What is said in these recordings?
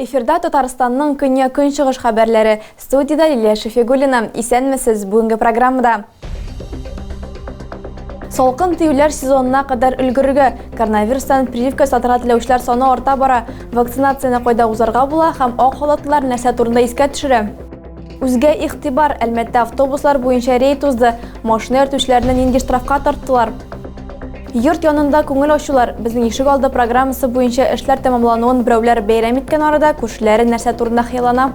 Эфирда Татарстанның көньяк-көнчыгыш хәбәрләре. Студиядә Лилия Шәфигуллина. Исәнмесез, бүгенге программада. Салкын тиюләр сезонына кадәр өлгерергә, коронавирустан прививка ясатырга теләүчеләр саны арта бара. Вакцинацияне кайда узарга була һәм ак халатлылар нәрсә турында искә төшерә? Үзгә игътибар, Әлмәттә автобуслар буенча рейд узды. Машина йөртүчеләрне нинди штрафка тарттылар? Йорт янында күңел ачулар, безнең ишек алды программасы буенча эшләр тәмамлануын берәүләр бәйрәм иткән арада күршеләре нәрсә турында хыяллана?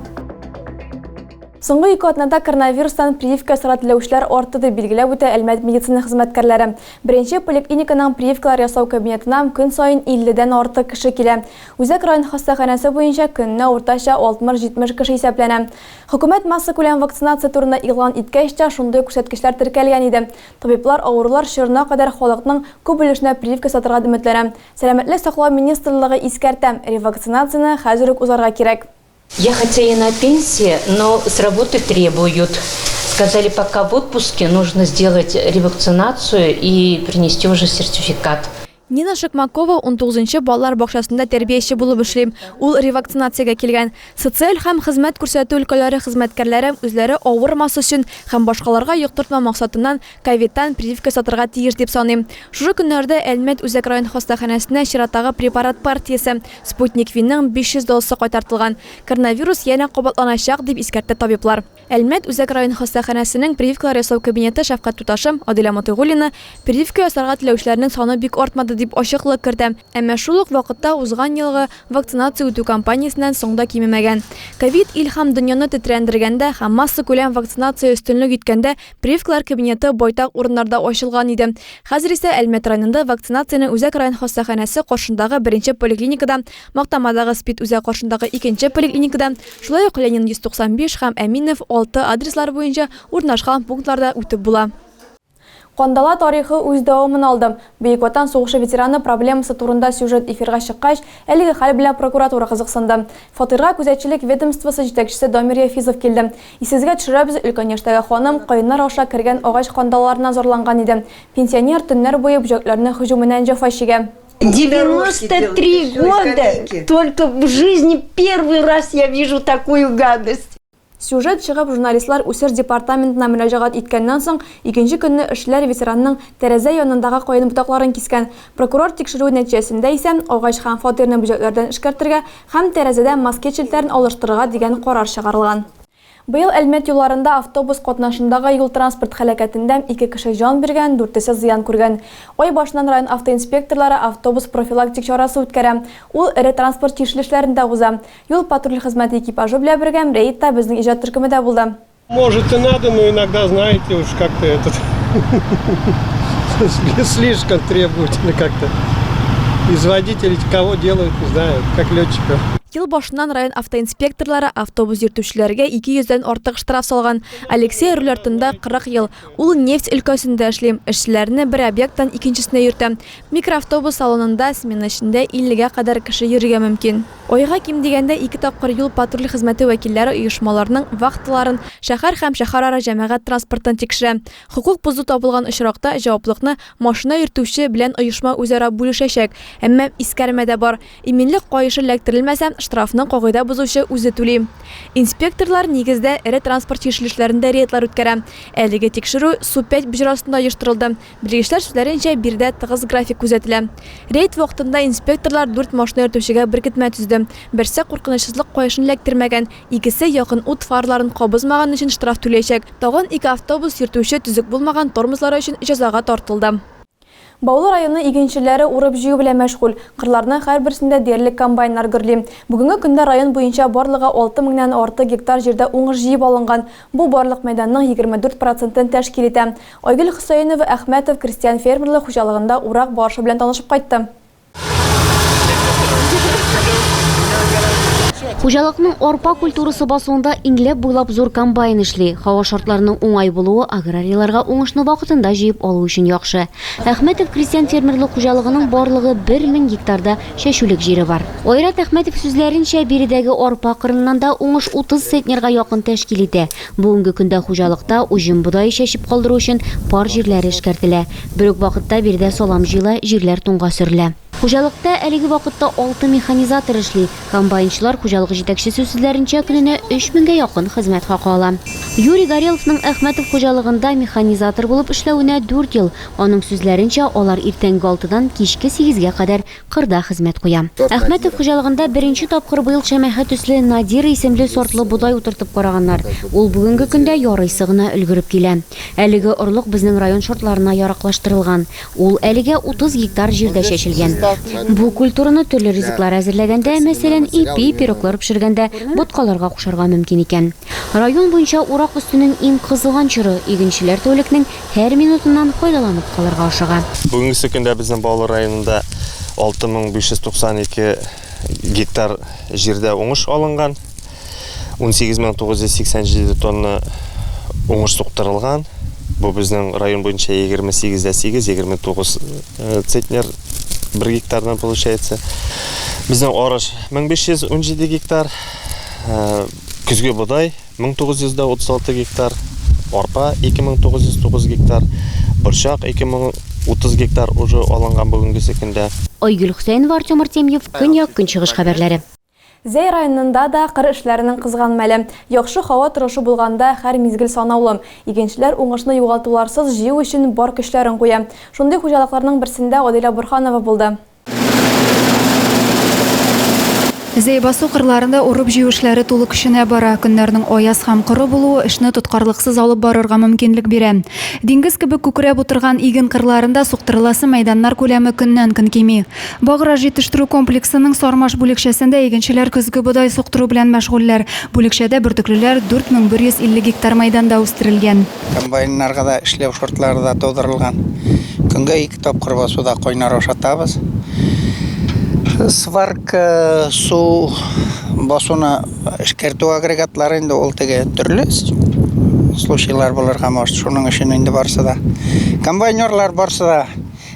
Соңгы ике атнада коронавирустан прививка ясарга теләүчеләр артты, дип билгеләп үтә Әлмәт медицина хезмәткәрләре. Беренче поликлиниканың прививкалар ясау кабинетына көн саен 50 дән артык кеше килә. Үзәк район хастаханәсе буенча көненә уртача 60-70 кеше исәпләнә. Хөкүмәт массакүләм вакцинация турында игълан иткәч тә шундый күрсәткечләр теркәлгән иде. Табиблар авырулар чорына кадәр халыкның күп өлешенә прививка ясатырга өметләнә. Сәламәтлек саклау министрлыгы искәртә, ревакцинацияне хәзер үк узарга кирәк. Я хотя и на пенсии, но с работы требуют. Сказали, пока в отпуске, нужно сделать ревакцинацию и принести уже сертификат. Нина Шыкмакова унтугызынчы балалар бакчасында тәрбияче булып эшли. Ул ревакцинациягә килгән. Социаль һәм хезмәт күрсәтү өлкәләре хезмәткәрләре үзләре авырмас өчен һәм башкаларга йоктыртмау максатыннан ковидтан прививка ясатырга тиеш дип саныйм. Шушы көннәрдә Әлмәт үзәк район хастаханәсенә чираттагы препарат партиясе, Спутник V-ның 500 дозасы кайтартылган. Коронавирус янә кабатланачак, дип искәртте табиблар. Әлмәт үзәк район хастаханәсенең прививкалар ясау кабинеты шәфкать туташы Адилә Мотыйгуллина прививка ясарга теләүчеләрнең саны бик артмады дип ачыклык кертә. Әмма шул ук вакытта узган елгы вакцинация үтү кампаниясеннән соң да кимемәгән. Ковид ил һәм дөньяны тетрәндергәндә һәм массакүләм вакцинация өстенлек иткәндә прививкалар кабинеты байтак урыннарда ачылган иде. Хәзер исә Әлмәт районында вакцинацияне үзәк район хастаханәсе каршындагы беренче поликлиникада, Мактамадагы СПИД-үзәк каршындагы икенче поликлиникада, Шулай ук Ленин 195 һәм Әминев 6 адреслары буенча урнашкан пунктларда үтеп була. Кандала тарихы үз дәвамын алды. Бөек Ватан сугышы ветераны проблемасы турында сюжет эфирга чыккач, әлеге хәл белән прокуратура кызыксынды. Фатирга күзәтчелек ведомствосы җитәкчесе Дамир Яфизов килде. Исегезгә төшерәбез, өлкән яшьтәге ханым каеннар аша кергән агач кандалаларына зарланган иде. Пенсионер төннәр буе бөҗәкләрнең һөҗүменнән җәфа чигә. 93 года, только в жизни первый раз я вижу такую гадость. Сюжет чыгып, журналистлар үсеш департаментына мөрәҗәгать иткәннән соң, икенче көнне эшчеләр ветеранның тәрәзә янындагы каен ботакларын кискән. Прокурор тикшерүе нәтиҗәсендә исә, агач һәм фатирны бөҗәкләрдән эшкәртергә һәм тәрәзәдә маскет челтәрен алыштырырга дигән карар чыгарылган. Быел Әлмәт юлларында автобус катнашындагы юл-транспорт һәлакәтендә ике кеше җан биргән, дүртесе зыян күргән. Ай башыннан район автоинспекторлары автобус профилактик чарасы үткәрә. Ул эре транспорт чишелешләрендә уза. Юл-патруль хезмәте экипажы белән бергә рейдта безнең иҗат төркеме дә булды. Может и надо, но иногда, знаете, уж как-то этот слишком требовательно как-то. Из водителей кого делают, не знаю, как летчиков. Ел башыннан район автоинспекторлары автобус йөртүчеләргә 200 дән артык штраф салган. Алексей руль артында 40 ел. Ул нефть өлкәсендә эшли. Эшчеләрне бер объекттан икенчесенә йөртә. Микроавтобус салонында смена эчендә 50 гә кадәр кеше йөрергә мөмкин. Айга ким дигәндә ике тапкыр юл-патруль хезмәте вәкилләре оешмаларның вахталарын, шәһәр һәм шәһәрара җәмәгать транспортын тикшерә. Хокук бозу табылган очракта, җаваплыкны машина йөртүче белән оешма үзара бүлешәчәк. Әмма искәрмә дә бар, иминлек каешы эләктерелмәсә, штрафны кагыйдә бозучы үзе түли. Инспекторлар, нигездә, эре транспорт чишелешләрендә рейдлар үткәрә. Әлеге тикшерү Су-5 боҗрасында оештырылды. Белгечләр сүзләренчә, биредә тыгыз график күзәтелә. Рейд вакытында инспекторлар дүрт машина йөртүчегә беркетмә төзде. Берсе куркынычсызлык каешын эләктермәгән, икесе якын ут фараларын кабызмаган өчен штраф түләячәк. Тагын ике автобус йөртүче төзек булмаган тормозлары өчен җәзага тартылды. Баулы районы игенчеләре урып-җыю белән мәшгуль. Кырларның һәрберсендә диярлек комбайннар гөрли. Бүгенге көндә район буенча барлыгы 6 меңнән артык гектар җирдә уңыш җыеп алынган. Бу барлык мәйданның 24 процентын тәшкил итә. Айгөл Хөсәенова Әхмәтов крестьян-фермерлык хуҗалыгында урак барышы белән танышып кайтты. Хуҗалыкның арпа культурасы басуында иңләп буйлап зур комбайн эшли. Һава шартларының уңай булуы аграрийларга уңышны вакытында җыеп алу өчен яхшы. Әхмәтов крестьян-фермерлык хуҗалыгының барлыгы 1000 гектарда чәчүлек җире бар. Айрат Әхмәтов сүзләренчә, биредәге арпа кырыннан да уңыш 30 центнерга якын тәшкил итә. Бүгенге көндә хуҗалыкта уҗым бодае чәчеп калдыру өчен пар җирләре эшкәртелә. Бер үк вакытта биредә салам җыела, җирләр туңга сөрелә. Хуҗалыкта әлеге вакытта алты механизатор эшли. Комбайнчылар, хуҗалык җитәкчесе сүзләренчә, көненә өч меңгә якын хезмәт хакы ала. Юрий Гореловның Әхмәтов хуҗалыгында механизатор булып эшләвенә дүрт ел. Аның сүзләренчә, алар иртәнге алтыдан кичке сигезгә кадәр кырда хезмәт куя. Әхмәтов хуҗалыгында беренче тапкыр быел шәмәхә төсле Надира исемле сортлы бодай утыртып караганнар. Ул бүгенге көндә ярыйсы гына өлгереп килә. Әлеге орлык безнең район шартларына яраклаштырылган. Ул әлегә 30 гектар җирдә чәчелгән. Бу культураны төрле ризыклар әзерләгәндә, мәсәлән, ипи, пироглар пешергәндә, боткаларга кушарга мөмкин икән. Район буенча урак өстенең иң кызган чоры, игенчеләр тәүлекнең һәр минутыннан файдаланып калырга ашыга. Бүгенгесе көндә безнең Баулы районында 6592 гектар җирдә уңыш алынган. 18987 тонна уңыш суктырылган. Бу безнең район буенча 28,8, 29 центнер бер гектардан получается. Безнең арыш 1517 гектар, көзге бодай 1936 гектар, арпа 2909 гектар, борчак 2030 гектар уже алынган бүгенгесе көндә. Айгөл Хөсәенова, Артем Артемьев, Көньяк-Көнчыгыш хәбәрләре. Зәй районында да кыр эшләренең кызган мәле. Яхшы һава торышы булганда һәр мизгел санаулы. Игенчеләр уңышны югалтуларсыз җыю өчен бар көчләрен куя. Шундый хуҗалыкларның берсендә Адилә Борһанова булды. Зәй басу кырларында урып-җыю эшләре тулы көченә бара. Көннәрнең аяз һәм коры булуы эшне тоткарлыксыз алып барырга мөмкинлек бирә. Диңгез кебек күкрәп утырган иген кырларында суктырыласы мәйданнар күләме көннән-көн кими. Баграж җитештерү комплексының Сармаш бүлекчәсендә игенчеләр көзге бодай суктыру белән мәшгульләр. Бүлекчәдә бөртеклеләр 4150 гектар мәйданда үстерелгән. Комбайннарга да эшләү шартлары да тудырылган. Көнгә ике тапкыр басуда кайнар ашатабыз. Сварка, су басуны эшкәртү агрегатлары инде ул теге төрле случайлар булырга может. Шуның өчен инде барысы да. Комбайнерлар барысы да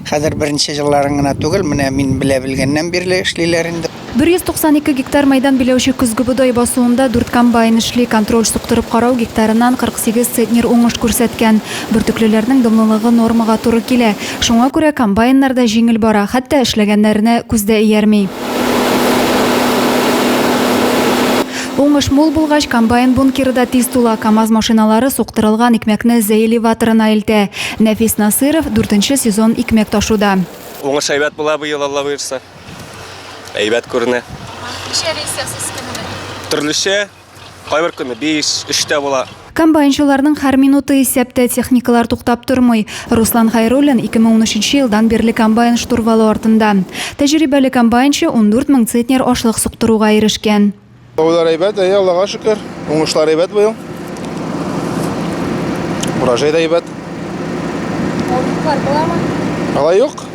Хәзер беренче елларын гына түгел, менә мин белә белгәннән бирле эшлиләр инде. 192 гектар мәйдан биләүче көзге бодай басуында дүрт комбайн эшли. Контроль суктырып карау гектарыннан 48 центнер уңыш күрсәткән. Бөртеклеләрнең дымлылыгы нормага туры килә. Шуңа күрә комбайннар да җиңел бара, хәтта эшләгәннәренә күз дә иярми. Уңыш мул булгач, комбайн бункеры да тиз тула. КАМАЗ машиналары суктырылган икмәкне Зәй элеваторына илтә. Нәфис Насыйров дүртенче сезон икмәк ташуда. Уңыш әйбәт була быел, Алла боерса. Әйбәт күренә. Ничә рейс ясыйсыз көненә? Төрлечә, кайбер көнне биш, өч тә була. Комбайнчыларның һәр минуты исәптә, техникалар туктап тормый. Руслан Хәйруллин 2013 елдан бирле комбайн штурвалы артында. Тәҗрибәле комбайнчы 14 мең центнер ашлык суктыруга ирешкән. Таулар әйбәт, әйе, Аллага шөкер. Уңышлар әйбәт быел. Урожай да әйбәт. Авырлыклар буламы? Алай юк.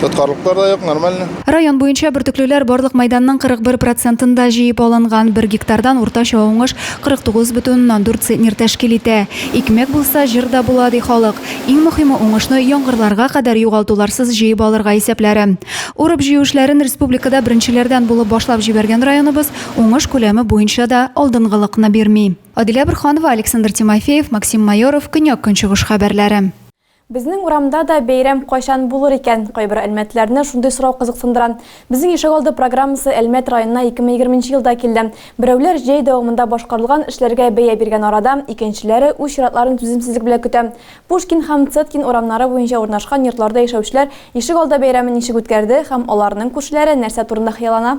Тоткарлыклар да юк, нормально. Район буенча бөртеклеләр барлык мәйданның 41 процентын да җыеп алынган. Бер гектардан уртача уңыш 49,4 центнер тәшкил итә. Икмәк булса, җыр да була, ди халык. Иң мөхиме уңышны яңгырларга кадәр югалтуларсыз җыеп алырга исәпләре. Урып-җыю эшләрен республикада беренчеләрдән булып башлап җибәргән районыбыз уңыш күләме буенча да алдынгылыкны бирми. Адилә Борһанова, Александр Тимофеев, Максим Майоров, Көньяк-Көнчыгыш хәбәрләре. Безнең урамда да бәйрәм кайчан булыр икән? Кайбер әлмәтлеләрне шундый сорау кызыксындыра. Безнең ишегалды программасы Әлмәт районына 2020 елда килде. Берәүләр җәй дәвамында башкарылган эшләргә бәя биргән арада, икенчеләре үз чиратларын түземсезлек белән көтә. Пушкин һәм Цеткин урамнары буенча урнашкан йортларда яшәүчеләр ишегалды бәйрәмен ничек үткәрде һәм аларның күршеләре нәрсә турында хыяллана?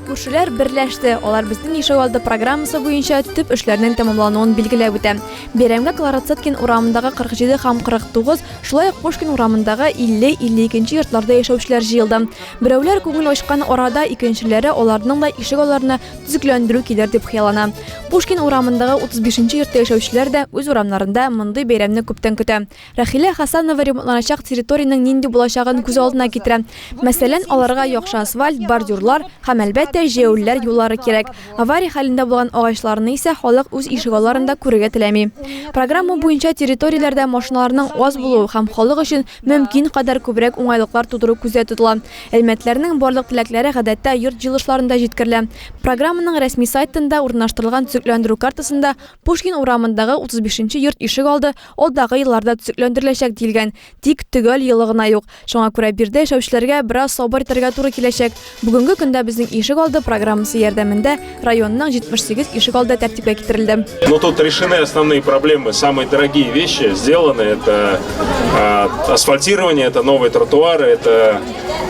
Күршеләр берләште. Алар безнең ишегалды программасы буенча төп эшләрнең тәмамлануын билгеләп үтә. Бәйрәмгә Клара Цеткин урамындагы 47 һәм 49, шулай ук Пушкин урамындагы 50-52 йортларда яшәүчеләр җыелды. Берәүләр күңел ачкан арада, икенчеләре аларның да ишегалларына төзекләндерү килер дип хыяллана. Пушкин урамындагы 35 нче йортта яшәүчеләр дә үз урамнарында мондый бәйрәмне күптән көтә. Рәхилә Хәсәнова ремонтланачак территориянең нинди булачагын күз алдына китерә. Мәсәлән, аларга яхшы асфальт, бордюрлар һәм, әлбәттә, җәяүлеләр юллары кирәк. Авария хәлендә булган агачларны исә халык үз ишегалларында күрергә теләми. Программа буенча территорияләрдә машиналарның аз булуы һәм халык өчен мөмкин кадәр күбрәк уңайлыклар тудыру күздә тотыла. Әлмәтләрнең барлык теләкләре гадәттә йорт җыелышларында җиткерелә. Программаның рәсми сайтында урнаштырылган төзекләндерү картасында Пушкин урамындагы 35 нче йорт ишегалды алдагы елларда төзекләндереләчәк диелгән. Тик төгәл елы гына юк. Шуңа күрә биредә яшәүчеләргә бераз сабыр итәргә туры киләчәк. Бүгенге көндә Безнең ишегалды программасы ярдәмендә районның 78 ишегалды тәртипкә китерелде. Но тут решены основные проблемы, самые дорогие вещи сделаны. Это асфальтирование, это новые тротуары, это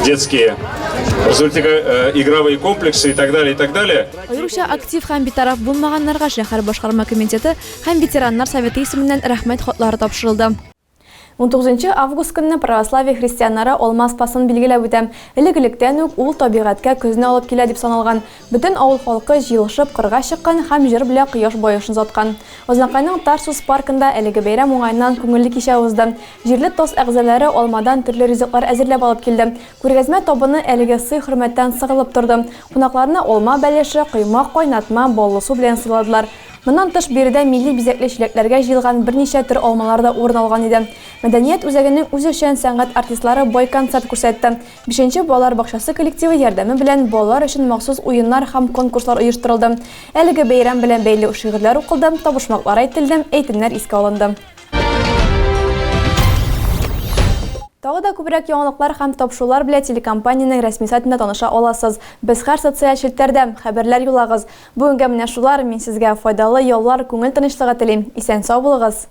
детские э, игровые комплексы и так далее, и так далее. Аеруча актив һәм битараф булмаганнарга шәһәр башкарма комитеты һәм ветераннар советы исеменнән рәхмәт хатлары тапшырылды. 19 август көнне православие христианнары Алма Спасын билгеләп үтә. Элек-электән үк ул табигатькә көзне алып килә дип саналган. Бөтен авыл халкы җыелышып кырга чыккан һәм җыр белән кояш баешын озаткан. Азнакайның Тарсус паркында әлеге бәйрәм уңаеннан күңелле кичә узды. Җирле ТОС әгъзалары алмадан төрле ризыклар әзерләп алып килде. Күргәзмә табыны әлеге сый-хөрмәттән сыгылып торды. Кунакларны алма бәлеше, коймак, кайнатма, баллы су белән сыйладылар. Моннан тыш, биредә милли бизәкле чиләкләргә җыелган берничә төр алмалар да урын алган иде. Мәдәният үзәгенең үзешчән сәнгать артистлары бай концерт күрсәтте. Бишенче балалар бакчасы коллективы ярдәме белән балалар өчен махсус уеннар һәм конкурслар оештырылды. Әлеге бәйрәм белән бәйле шигырьләр укылды, табышмаклар әйтелде, әйтемнәр искә алынды. Тагы да күбрәк яңалыклар һәм тапшырулар белән телекомпаниянең рәсми сайтында таныша аласыз. Без һәр социаль челтәрдә, хәбәрләр юллагыз. Бүгенгә менә шулар, мин сезгә файдалы яллар, күңел тынычлыгы телим. Исән-сау булыгыз!